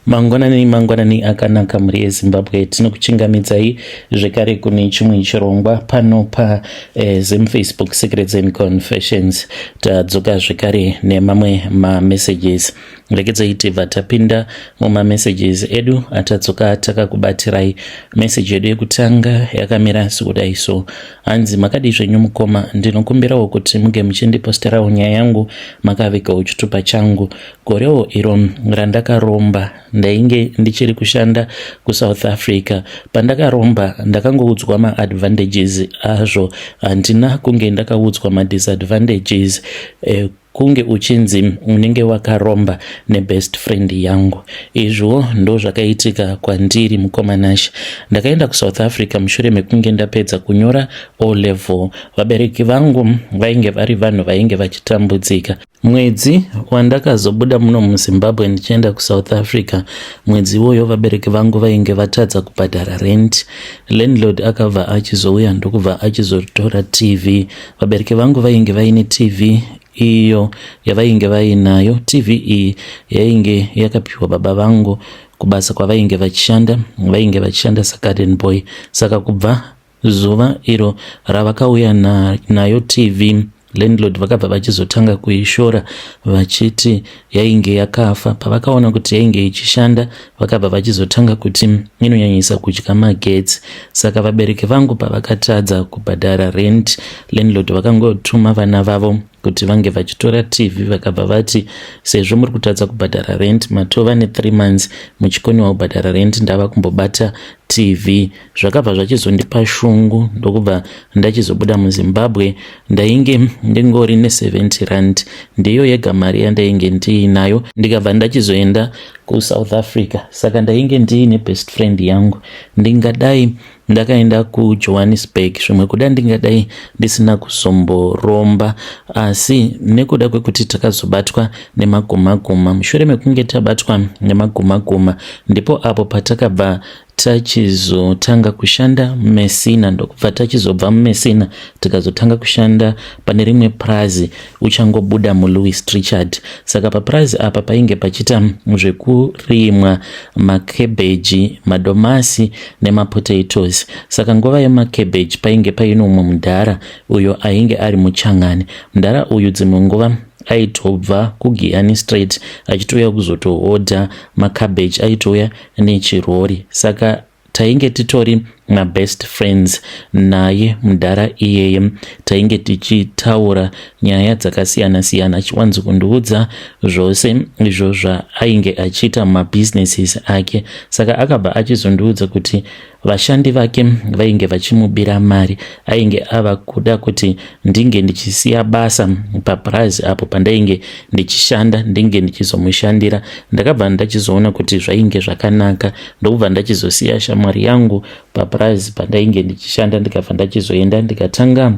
Mangwanani mangwanani akanaka mhuri yeZimbabwe, tinokuchingamidzai zvekare kune chimwe chirongwa pano pa Zim Facebook Secrets and Confessions. Tadzoka zvekare nemamwe mamessages. Regedzai tibva tapinda mumamessages edu atadzoka takakubatirai. Message yedu yekutanga yakamira sekudai so. Hanzi makadii zvenyu mukoma, ndinokumbirawo kuti muge muchindiposterawo nyaya yangu makavigawo chitupa changu. Gorewo iro randakaromba ndainge ndichiri kushanda kuSouth Africa. Pandakaromba ndakangoudzwa maadvantages azvo, handina kunge ndakaudzwa madisadvantages kunge uchinzi unenge wakaromba nebest friend yangu. Izviwo ndo zvakaitika kwandiri mukoma Nashe. Ndakaenda kuSouth Africa mushure mekunge ndapedza kunyora O level. Vabereki vangu vainge vari vanhu vainge vachitambudzika. Mwedzi wandakazobuda muno muZimbabwe ndichienda kuSouth Africa, mwedzi iwoyo vabereki vangu vainge vatadza kubhadhara rent. Landlord akabva achizouya ndokubva achizotora TV. Vabereki vangu vainge vaine TV iyo yavainge vainayo. TV iyi yainge yakapiwa baba vangu kubasa kwavainge vachishanda, vainge vachishanda sagarden boy. Saka kubva zuva iro ravakauya nayo TV, landlord vakabva vachizotanga kuishora vachiti yainge yakafa. Pavakaona kuti yainge ichishanda, vakabva vachizotanga kuti inonyanyisa kudya magetsi. Saka vabereki vangu pavakatadza kubhadhara rent, landlord vakangotuma vana vavo kuti vange vachitora TV. Vakabva vati sezvo muri kutadza kubhadhara rent, matova ne3 months muchikoniwa kubhadhara rent, ndava kumbobata TV. Zvakabva zvachizondipa shungu, ndokubva ndachizobuda muZimbabwe. Ndainge ndingori ne70 rand, ndiyo yega mari yandainge ndiinayo, ndikabva ndachizoenda kuSouth Africa. Saka ndainge ndiine best friend yangu. Ndingadai ndakaenda kuJohannesburg, zvimwe kuda ndingadai ndisina kuzomboromba, asi nekuda kwekuti takazobatwa nemagumaguma, mushure mekunge tabatwa nemagumaguma ndipo apo patakabva tachizotanga kushanda muMessina, ndokubva tachizobva muMessina tikazotanga kushanda pane rimwe purazi uchangobuda muLouis Trichardt. Saka papurazi apa painge pachiita zvekurimwa makebheji, madomasi nemapotatoes. Saka nguva yemakebheji painge paine umwe mudhara uyo ainge ari muchangani. Mudhara uyu dzimwe nguva aitobva kuGiani Street achitouya kuzotohodha macabbage, aitouya nechirori. Saka tainge titori mabest friends naye mudhara iyeye. Tainge tichitaura nyaya dzakasiyana siyana, achiwanzo kundiudza zvose izvo zvaainge achiita mumabhizinesis ake. Saka akabva achizondiudza kuti vashandi vake vainge vachimubira mari. Ainge ava kuda kuti ndinge ndichisiya basa papurazi apo pandainge ndichishanda, ndinge ndichizomushandira. Ndakabva ndachizoona kuti zvainge zvakanaka, ndokubva ndachizosiya shamwari yangu papurazi pandainge ndichishanda, ndikabva ndachizoenda ndikatanga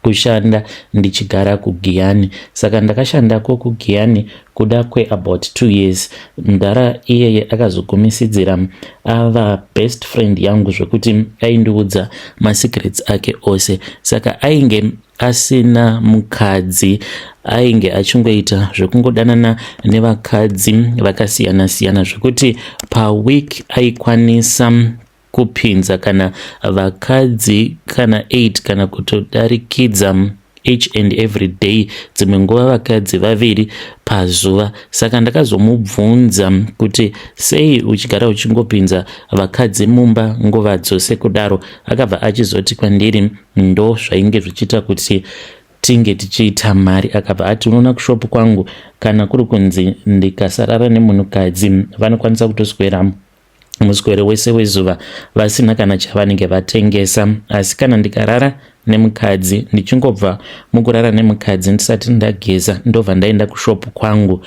kushanda ndichigara kuGiyani. Saka ndakashandako kuGiyani kuda kweabout 2 years. Mudhara iyeye akazogumisidzira ava best friend yangu zvekuti aindiudza masecrets ake ose. Saka ainge asina mukadzi, ainge achingoita zvekungodanana nevakadzi vakasiyana siyana, zvekuti paweek aikwanisa kupinza kana vakadzi kana 8 kana kutodarikidza each and every day, dzimwe nguva vakadzi vaviri pazuva. Saka ndakazomubvunza kuti sei uchigara uchingopinza vakadzi mumba nguva dzose kudaro. Akabva achizoti kwandiri ndo zvainge zvichiita kuti tinge tichiita mari. Akabva ati unoona kushopu kwangu, kana kuri kunzi ndikasarara nemunhukadzi, vanokwanisa kutoswera muswere wese wezuva vasina kana chavanenge vatengesa, asi kana ndikarara nemukadzi, ndichingobva mukurara nemukadzi ndisati ndageza, ndobva ndaenda kushopu kwangu,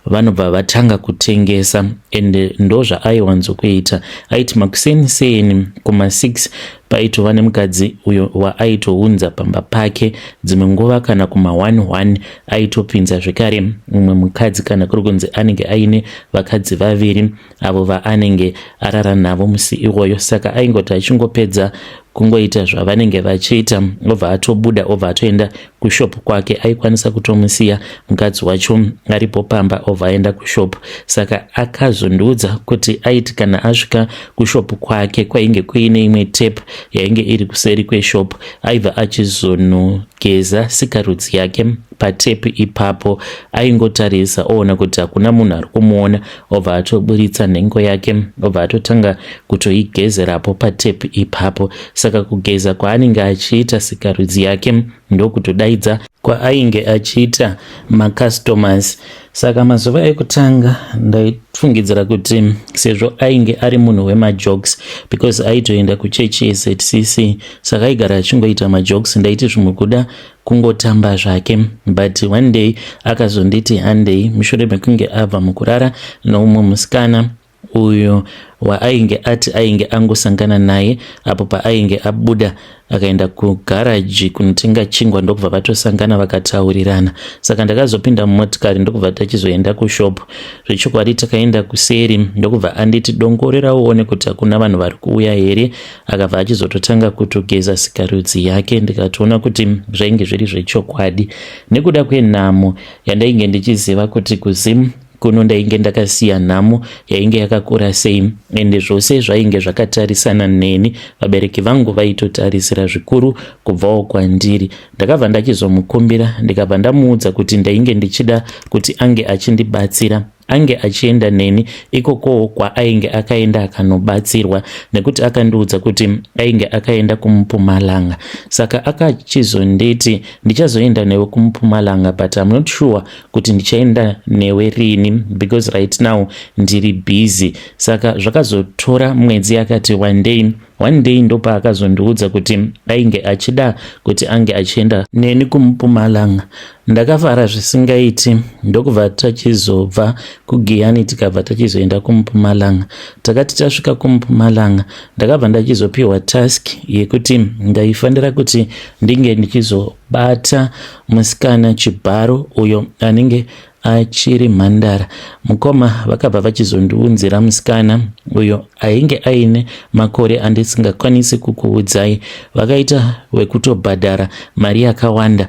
vanobva vatanga kutengesa. Ende ndo zvaaiwanzokuita. Aiti makuseni seni kuma6 paitova nemukadzi uyo waaitounza pamba pake. Dzimwe nguva kana kuma11 aitopinza zvekare mumwe mukadzi, kana kuri kunzi anenge aine vakadzi vaviri avo vaanenge arara navo musi iwoyo. Saka aingoti achingopedza kungoita zvavanenge vachiita, obva atobuda, obva atoenda kushop kwake. Aikwanisa kutomusiya mukadzi wacho aripo pamba, obva aenda kushop. Saka akazondiudza kuti aiti kana asvika kushop kwake, kwainge kuine imwe tap yainge iri kuseri kweshop, aibva achizonogeza sikarudzi yake patap ipapo. Aingotarisa oona kuti hakuna munhu ari kumuona, obva atoburitsa nhengo yake, obva atotanga kutoigezerapo patap ipapo. Saka kugeza kwaanenge achiita sikarudzi yake ndokutodaidza kwaainge achiita macustomers. Saka mazuva ekutanga ndaifungidzira kuti sezvo ainge ari munhu wemajokes, because aitoenda kuchechi yeZCC, saka aigara achingoita majokes, ndaiti zvimwe kuda kungotamba zvake. But one day akazonditi handei, mushure mekunge abva mukurara noumwe musikana uyo waainge ati ainge angosangana naye apo paainge abuda akaenda kugaraji kunotenga chingwa, ndokubva vatosangana vakataurirana. Saka ndakazopinda mumotikari, ndokubva tachizoenda kushop. Zvechokwadi takaenda kuseri, ndokubva anditi, "Dongorera uone kuti hakuna vanhu vari kuuya here." Akabva achizototanga kutogeza sikarudzi yake, ndikatoona kuti zvainge zviri zvechokwadi. Nekuda kwenhamo yandainge ndichiziva kuti kuZim kuno ndainge ndakasiya nhamo yainge yakakura sei, ende zvose zvainge zvakatarisana neni, vabereki vangu vaitotarisira zvikuru kubvawo kwandiri, ndakabva ndachizomukumbira, ndikabva ndamuudza kuti ndainge ndichida kuti ange achindibatsira, ange achienda neni ikokowo kwaainge akaenda akanobatsirwa, nekuti akandiudza kuti ainge akaenda kuMupumalanga. Saka akachizonditi, "Ndichazoenda newe kuMupumalanga, but I'm not sure kuti ndichaenda newe rini because right now ndiri busy." Saka zvakazotora mwedzi yakati one day, one day ndopaakazondiudza kuti ainge achida kuti ange achienda neni kuMupumalanga. Ndakafara zvisingaiti, ndokubva tachizobva kuGiyani, tikabva tachizoenda kuMupumalanga. Takati tasvika kuMupumalanga, ndakabva ndachizopiwa task yekuti ndaifanira kuti ndinge ndichizobata musikana chibharo uyo anenge achiri mhandara. Mukoma vakabva vachizondiunzira musikana uyo ainge aine makore andisingakwanisi kukuudzai. Vakaita wekutobhadhara mari yakawanda.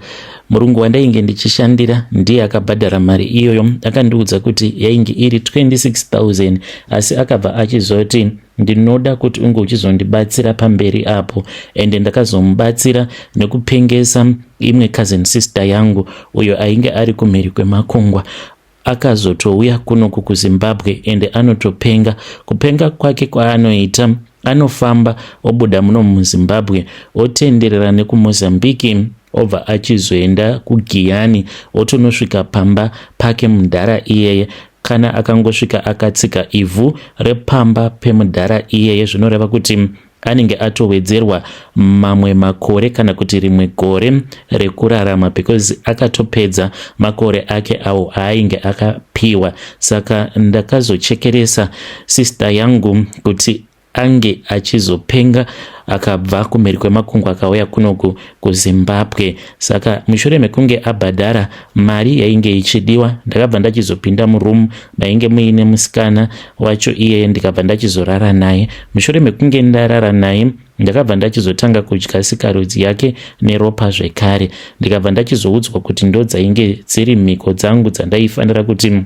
Murungu wandainge ndichishandira ndiye akabhadhara mari iyoyo. Akandiudza kuti yainge iri 26,000, asi akabva achizoti, "Ndinoda kuti unge uchizondibatsira pamberi apo." Ende ndakazomubatsira nekupengesa imwe cousin sister yangu uyo ainge ari kumhiri kwemakungwa. Akazotouya kunoku kuZimbabwe, ende anotopenga. Kupenga kwake kwaanoita, anofamba obuda muno muZimbabwe, otenderera nekuMozambiki, obva achizoenda kuGiyani, otonosvika pamba pake mudhara iyeye. Kana akangosvika akatsika ivhu repamba pemudhara iyeye, zvinoreva kuti anenge atowedzerwa mamwe makore kana kuti rimwe gore rekurarama, because akatopedza makore ake awo aainge akapiwa. Saka ndakazochekeresa sister yangu kuti ange achizopenga akabva kumhiri kwemakungwa akauya kunoku kuZimbabwe. Saka mushure mekunge abhadhara mari yainge ichidiwa, ndakabva ndachizopinda muroom mainge muine musikana wacho iyeye, ndikabva ndachizorara naye. Mushure mekunge ndarara naye, ndakabva ndachizotanga kudya sikarudzi yake neropa zvekare. Ndikabva ndachizoudzwa kuti ndo dzainge dziri mhiko dzangu dzandaifanira kuti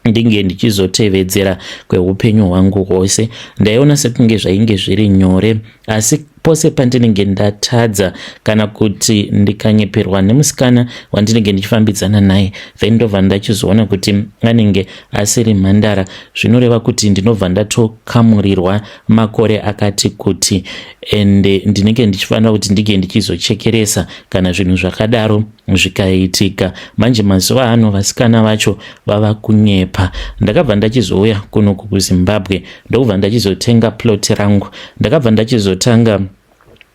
ndinge ndichizotevedzera kweupenyu hwangu hwose. Ndaiona sekunge zvainge zviri nyore, asi pose pandinenge ndatadza kana kuti ndikanyeperwa nemusikana wandinenge ndichifambidzana naye, then ndobva ndachizoona kuti anenge asiri mhandara, zvinoreva kuti ndinobva ndatokamurirwa makore akati kuti, ende ndinenge ndichifanira kuti ndinge ndichizochekeresa kana zvinhu zvakadaro zvikaitika. Manje mazuva ano vasikana vacho vava kunyepa. Ndakabva ndachizouya kunoku kuZimbabwe, ndokubva ndachizotenga plot rangu. Ndakabva ndachizotanga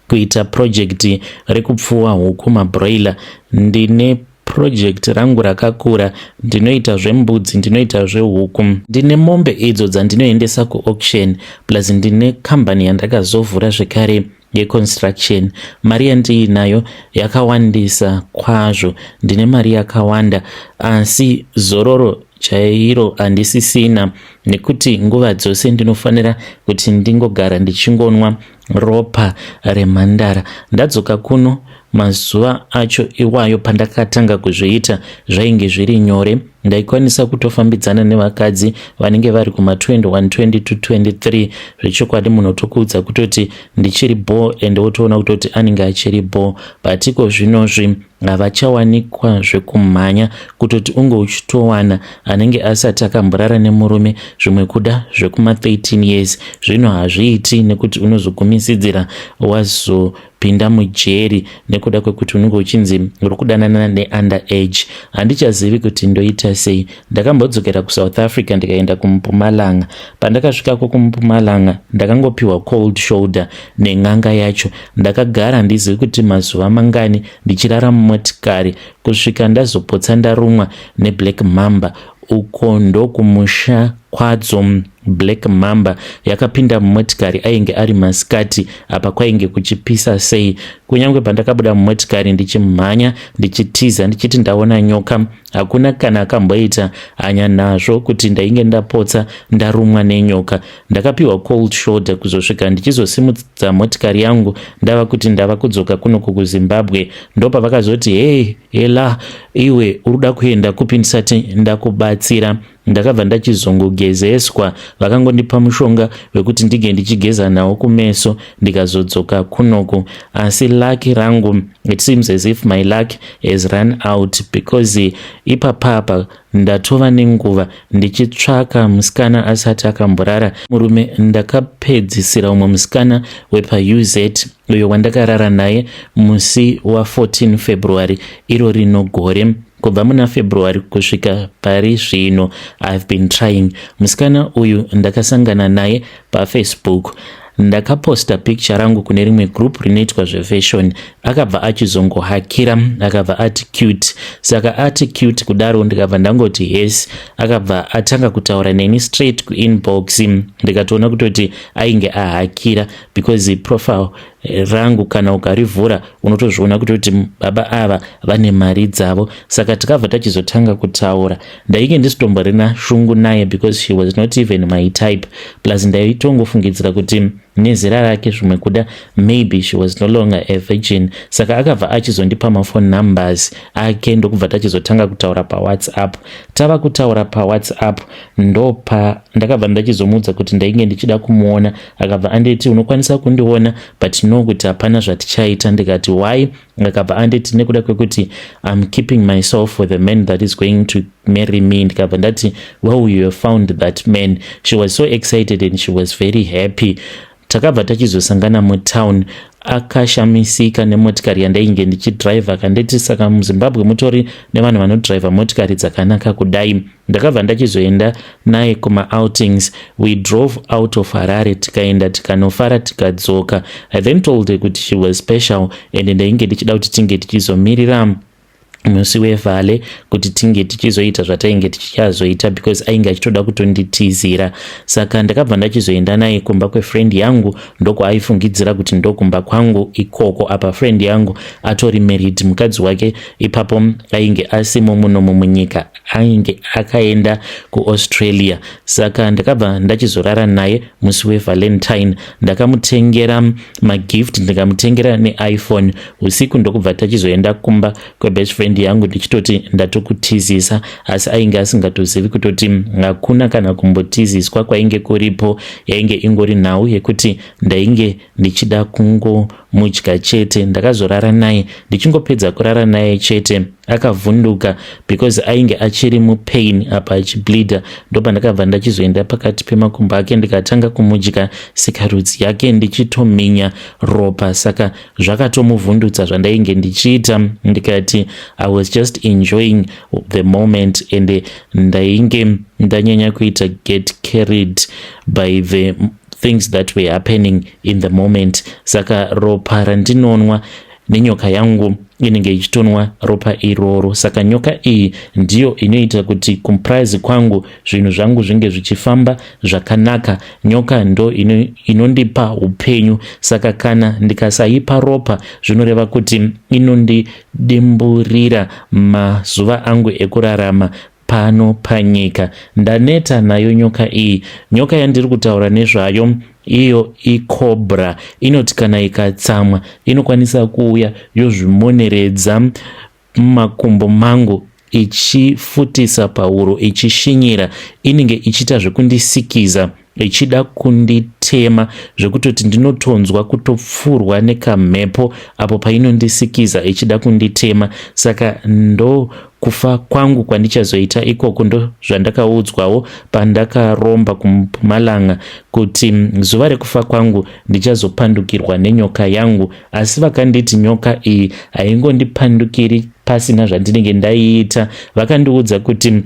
kuita project rekupfuwa huku, mabroiler. Ndine project rangu rakakura. Ndinoita zvembudzi, ndinoita zvehuku, ndine mombe idzo dzandinoendesa kuauction, plus ndine kambani yandakazovhura zvekare yeconstruction. Mari yandiinayo yakawandisa kwazvo, ndine mari yakawanda, asi zororo Chairo handisisina nekuti nguva dzose ndinofanira kuti ndingogara ndichingonwa ropa remhandara. Ndadzoka kuno mazuva acho iwayo pandakatanga kuzviita zvainge zviri nyore. Ndaikwanisa kutofambidzana nevakadzi vanenge vari kuma 21, 22, 23. Zvechokwadi munhu otokuudza kutoti ndichiri bho ende wotoona kutoti anenge achiri bho, but iko zvinozvi havachawanikwa zvekumhanya. Kutoti unge uchitowana anenge asati akamborara nemurume, zvimwe kuda zvekuma 13 years. Zvino hazviiti nekuti unozogumisidzira wazopinda mujeri nekuda kwekuti unenge uchinzi uri kudanana neunder age. Handichazivi kuti ndoita sei. Ndakambodzokera kuSouth Africa, ndikaenda kuMpumalanga. Pandakasvikako kuMpumalanga, ndakangopiwa cold shoulder nen'anga yacho. Ndakagara handizivi kuti mazuva mangani ndichirara mumotikari kusvika ndazopotsa ndarumwa neblack mamba. Uko ndokumusha kwadzo. Black mamba yakapinda mumotikari ainge ari masikati, apa kwainge kuchipisa sei. Kunyange pandakabuda mumotikari ndichimhanya ndichitiza ndichiti ndaona nyoka, hakuna kana akamboita hanya nazvo kuti ndainge ndapotsa ndarumwa nenyoka. Ndakapiwa cold shoulder kuzosvika ndichizosimudza motikari yangu ndava kuti ndava kudzoka kunoku kuZimbabwe. Ndopavakazoti, "Hei ela iwe, uri kuda kuenda kupi ndisati ndakubatsira?" Ndakabva ndachizongogezeswa, vakangondipa mushonga wekuti ndinge ndichigeza nawo kumeso, ndikazodzoka kunoku. Asi luck rangu, it seems as if my luck has run out, because ipapapa ndatova nenguva ndichitsvaka musikana asati akamborara murume. Ndakapedzisira umwe musikana wepaUZ uyo wandakarara naye musi wa14 February iro rino gore. Kubva muna February kusvika pari zvino I have been trying. Musikana uyu ndakasangana naye paFacebook. Ndakaposta picture rangu kune rimwe group rinoitwa zvefashion. Akabva achizongohakira, akabva ati cute. Saka ati cute kudaro, ndikabva ndangoti yes. Akabva atanga kutaura neni straight kuinbox. Ndikatoona kutoti ainge ahakira because profile rangu kana ukarivhura unotozviona kutoti baba ava vane mari dzavo. Saka tikabva tachizotanga kutaura. Ndainge ndisitomborina shungu naye because she was not even my type, plus ndaitongofungidzira kuti nezera rake zvimwe kuda maybe she was no longer a virgin. Saka akabva achizondipa maphone numbers ake, ndokubva tachizotanga kutaura paWhatsApp. Tava kutaura paWhatsApp, ndopa ndakabva ndachizomuudza kuti ndainge ndichida kumuona. Akabva anditi, "Unokwanisa kundiona, but no kuti hapana zvatichaita." Ndikati, "Why?" Akabva anditi nekuda kwekuti I'm keeping myself for the man that is going to marry me. Ndikabva ndati, "Well, you have found that man." She was so excited and she was very happy. Takabva tachizosangana mutown. Akashamisika nemotikari yandainge ndichidhiraivha. Akanditi, "Saka muZimbabwe mutori nevanhu vanodhiraivha motikari dzakanaka kudai?" Ndakabva ndachizoenda naye kumaoutings. We drove out of Harare, tikaenda tikanofara, tikadzoka. I then told her kuti she was special and ndainge ndichida kuti tinge tichizomirira musi wevhale kuti tinge tichizoita zvatainge tichichazoita, because ainge achitoda kutonditizira. Saka ndakabva ndachizoenda naye kumba kwefriend yangu, ndokwaaifungidzira kuti ndokumba kwangu ikoko. Apa friend yangu atori married, mukadzi wake ipapo ainge asimo munomo munyika, ainge akaenda kuAustralia. Saka ndakabva ndachizorara naye musi weValentine. Ndakamutengera magift, ndikamutengera neiPhone. Usiku ndokubva tachizoenda kumba kwebest friend yangu ndichitoti ndatokutizisa, asi ainge asingatozivi kutoti hakuna kana kumbotiziswa kwainge kuripo. Yainge ingori nhau yekuti ndainge ndichida kungomudya chete. Ndakazorara naye. Ndichingopedza kurara naye chete, akavhunduka because ainge achiri mupain, apa achibleeda. Ndopandakabva ndachizoenda pakati pemakumbo ake, ndikatanga kumudya sikarudzi yake ndichitominya ropa. Saka zvakatomuvhundutsa zvandainge ndichiita. Ndikati I was just enjoying the moment and ndainge ndanyanya kuita get carried by the things that were happening in the moment. Saka ropa randinonwa nenyoka yangu inenge ichitonwa ropa iroro. Saka nyoka iyi ndiyo inoita kuti kupurazi kwangu zvinhu zvangu zvinge zvichifamba zvakanaka. Nyoka ndo inondipa upenyu. Saka kana ndikasaipa ropa, zvinoreva kuti inondidimburira mazuva angu ekurarama. pano panyika. Ndaneta nayo nyoka iyi. Nyoka yandiri kutaura nezvayo iyo icobra, inoti kana ikatsamwa inokwanisa kuuya yozvimoneredza mumakumbo mangu ichifutisa pahuro ichishinyira. Inenge ichiita zvekundisikiza ichida kunditema zvekutoti ndinotonzwa kutopfurwa nekamhepo apo painondisikiza ichida kunditema. Saka ndo kufa kwangu kwandichazoita ikoko. Ndo zvandakaudzwawo pandakaromba kuMpumalanga kuti zuva rekufa kwangu ndichazopandukirwa nenyoka yangu, asi vakanditi nyoka iyi haingondipandukiri pasina zvandinenge ndaiita. Vakandiudza kuti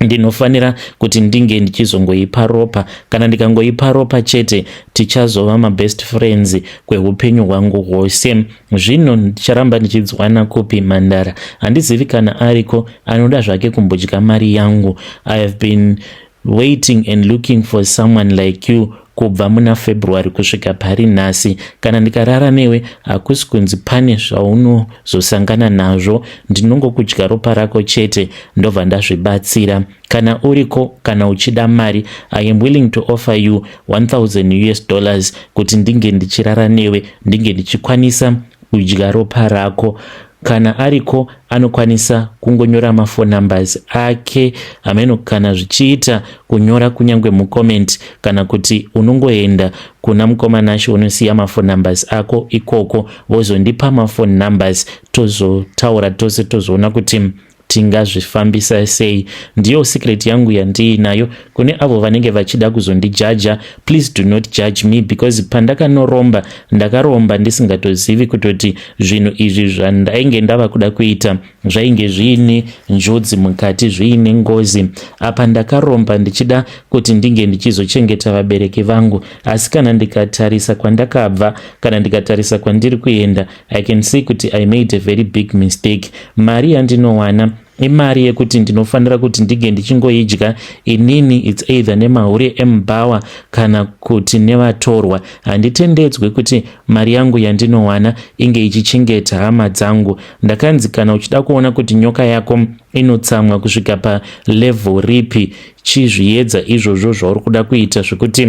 ndinofanira kuti ndinge ndichizongoipa ropa. Kana ndikangoipa ropa chete, tichazova mabest friends kweupenyu hwangu hwose. Zvino ndicharamba ndichidzwana kupi mhandara? Handizivi kana ariko anoda zvake kumbodya mari yangu. I have been waiting and looking for someone like you kubva muna February kusvika pari nhasi. Kana ndikarara newe, hakusi kunzi pane zvaunozosangana nazvo. Ndinongokudya ropa rako chete, ndobva ndazvibatsira. Kana uriko, kana uchida mari, I am willing to offer you 1000 US dollars kuti ndinge ndichirara newe, ndinge ndichikwanisa kudya ropa rako. Kana ariko anokwanisa kungonyora maphone numbers ake, hameno kana zvichiita kunyora kunyange mucomment, kana kuti unongoenda kuna mukoma Nashe unosiya maphone numbers ako ikoko, vozondipa maphone numbers, tozotaura tose, tozoona kuti tingazvifambisa sei. Ndiyo secret yangu yandiinayo. Kune avo vanenge vachida kuzondijaja, please do not judge me, because pandakanoromba, ndakaromba ndisingatozivi kutoti zvinhu izvi zvandainge ndava kuda kuita zvainge zviine njodzi mukati, zviine ngozi. Apa ndakaromba ndichida kuti ndinge ndichizochengeta vabereki vangu, asi kana ndikatarisa kwandakabva, kana ndikatarisa kwandiri kuenda, I can see kuti I made a very big mistake. Mari yandinowana imari yekuti ndinofanira kuti ndinge ndichingoidya inini. It's either nemahure emubhawa kana kuti nevatorwa. Handitendedzwe kuti mari yangu yandinowana inge ichichengeta hama dzangu. Ndakanzi kana uchida kuona kuti nyoka yako inotsamwa kusvika palevel ripi, chizviedza izvozvo zvauri kuda kuita zvekuti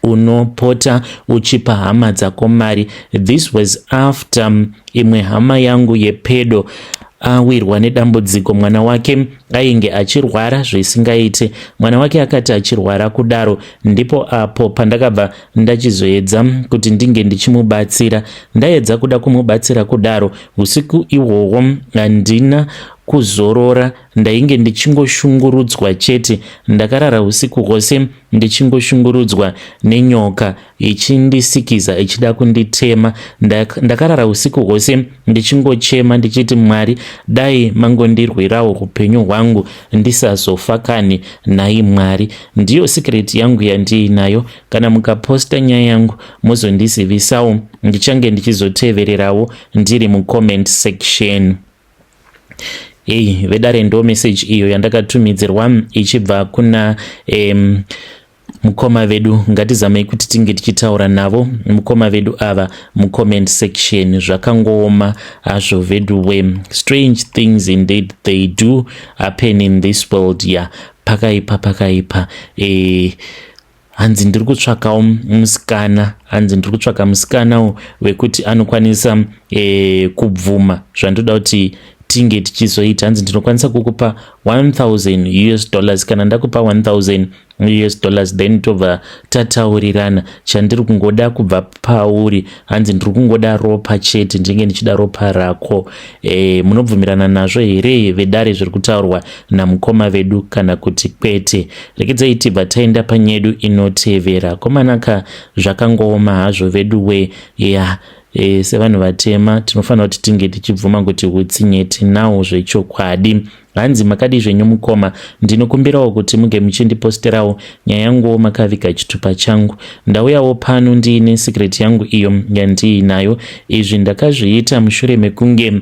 unopota uchipa hama dzako mari. This was after imwe hama yangu yepedo awirwa nedambudziko. Mwana wake ainge achirwara zvisingaite. Mwana wake akati achirwara kudaro, ndipo apo pandakabva ndachizoedza kuti ndinge ndichimubatsira. Ndaedza kuda kumubatsira kudaro, usiku ihwohwo handina kuzorora. Ndainge ndichingoshungurudzwa chete. Ndakarara usiku hwose ndichingoshungurudzwa nenyoka ichindisikiza ichida kunditema. Ndakarara usiku hwose ndichingochema ndichiti, "Mwari, dai mangondirwirawo upenyu hwangu ndisazofa kani, nhai Mwari." Ndiyo secret yangu yandiinayo. Kana mukaposta nyaya yangu, muzondizivisawo. Ndichange ndichizotevererawo ndiri mucomment section. Ei vedare, ndo message iyo yandakatumidzirwa ichibva kuna mukoma vedu. Ngatizamei kuti tinge tichitaura navo mukoma vedu ava mucomment section. Zvakangooma hazvo vedu we. Strange things indeed, they do happen in this world. Ya yeah. Pakaipa, pakaipa. Hanzi ndiri kutsvakawo musikana, hanzi ndiri kutsvaka musikanawo wekuti anokwanisa kubvuma zvandoda kuti tinge tichizoita. Hanzi ndinokwanisa kukupa 1000 US dollars. Kana ndakupa 1000 US dollars, then tobva tataurirana. Chandiri kungoda kubva pauri, hanzi ndiri kungoda ropa chete, ndinge ndichida ropa rako. Munobvumirana nazvo here vedare zviri kutaurwa namukoma vedu, kana kuti kwete? Rekedzai tibva taenda panyedu inotevera. Komanaka, zvakangooma hazvo vedu we. Ya, sevanhu vatema tinofanira kuti tinge tichibvuma kuti utsinye tinawo zvechokwadi. Hanzi, "Makadi zvenyu mukoma? Ndinokumbirawo kuti munge muchindiposterawo nyaya yanguwo makaviga chitupa changu. Ndauyawo pano ndiine secret yangu iyo yandiinayo. Izvi ndakazviita mushure mekunge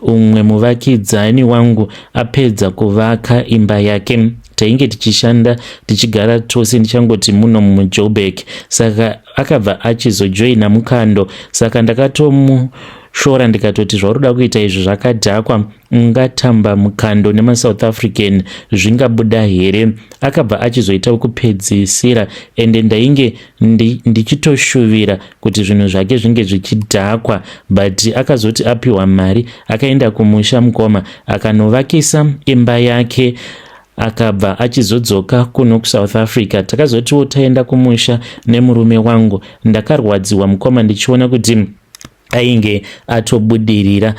umwe muvakidzani wangu apedza kuvaka imba yake. Tainge tichishanda tichigara tose, ndichangoti muno muJoburg, saka akabva achizojoina mukando, saka ndakatomu Ndakatomushora ndikatoti, "Zvauri kuda kuita izvi zvakadhakwa. Ungatamba mukando nemaSouth African, zvingabuda here?" Akabva achizoita kupedzisira, ende ndainge ndichitoshuvira kuti zvinhu zvake zvinge zvichidhakwa, but akazoti apiwa mari akaenda kumusha, mukoma, akanovakisa imba yake, akabva achizodzoka kuno kuSouth Africa. Takazotiwo taenda kumusha nemurume wangu, ndakarwadziwa, mukoma, ndichiona kuti ainge atobudirira.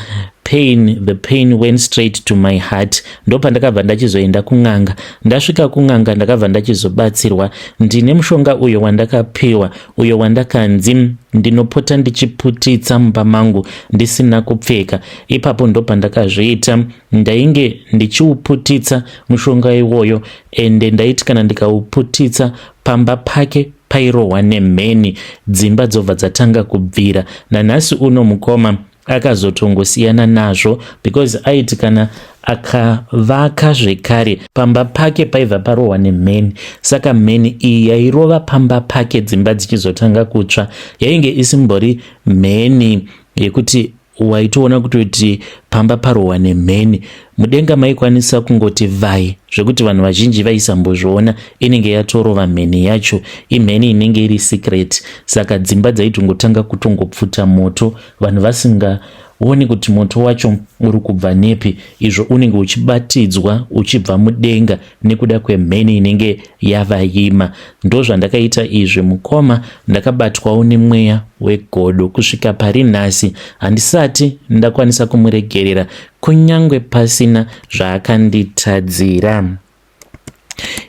Pain, the pain went straight to my heart. Ndopandakabva ndachizoenda kun'anga. Ndasvika kun'anga, ndakabva ndachizobatsirwa. Ndine mushonga uyo wandakapiwa, uyo wandakanzi ndinopota ndichiputitsa mumba mangu ndisina kupfeka. Ipapo ndopandakazviita. Ndainge ndichiuputitsa mushonga iwoyo, ende ndaiti kana ndikauputitsa pamba pake pairohwa nemheni, dzimba dzobva dzatanga kubvira. Nanhasi uno, mukoma, akazotongosiyana nazvo because aiti kana akavaka zvekare pamba pake paibva parohwa nemheni. Saka mheni iyi yairova pamba pake, dzimba dzichizotanga kutsva, yainge isimbori mheni yekuti waitoona kutoti pamba parohwa nemheni. Mudenga maikwanisa kungoti vhai zvekuti vanhu vazhinji vaisambozviona inenge yatorova mheni yacho. Imheni inenge iri secret, saka dzimba dzaitongotanga kutongopfuta moto, vanhu vasingaoni kuti moto wacho uri kubva nepi, izvo unenge uchibatidzwa uchibva mudenga nekuda kwemheni inenge yavaima. Ndozvandakaita izvi, mukoma. Ndakabatwawo nemweya wegodo. Kusvika pari nhasi handisati ndakwanisa kumuregerera, kunyange pasina zvaakanditadzira.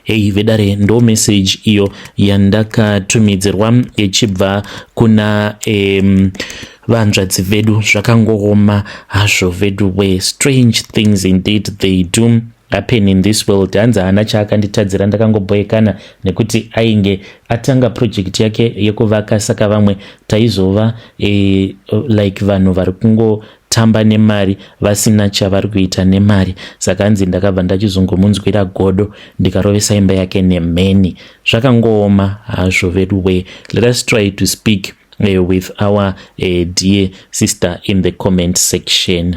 Hei vedare, ndo message iyo yandakatumidzirwa ichibva kuna vanzvadzi vedu. Zvakangooma hazvo vedu we. Strange things indeed, they do happen in this world. Hanzi haana chaakanditadzira, ndakangoboekana nekuti ainge atanga project yake yekuvaka, saka vamwe taizova like vanhu vari kungotamba nemari vasina chavari kuita nemari. Saka hanzi ndakabva ndachizongomunzwira godo, ndikarovesa imba yake nemheni. Zvakangooma hazvo vedu we. Let us try to speak with our dear sister in the comment section.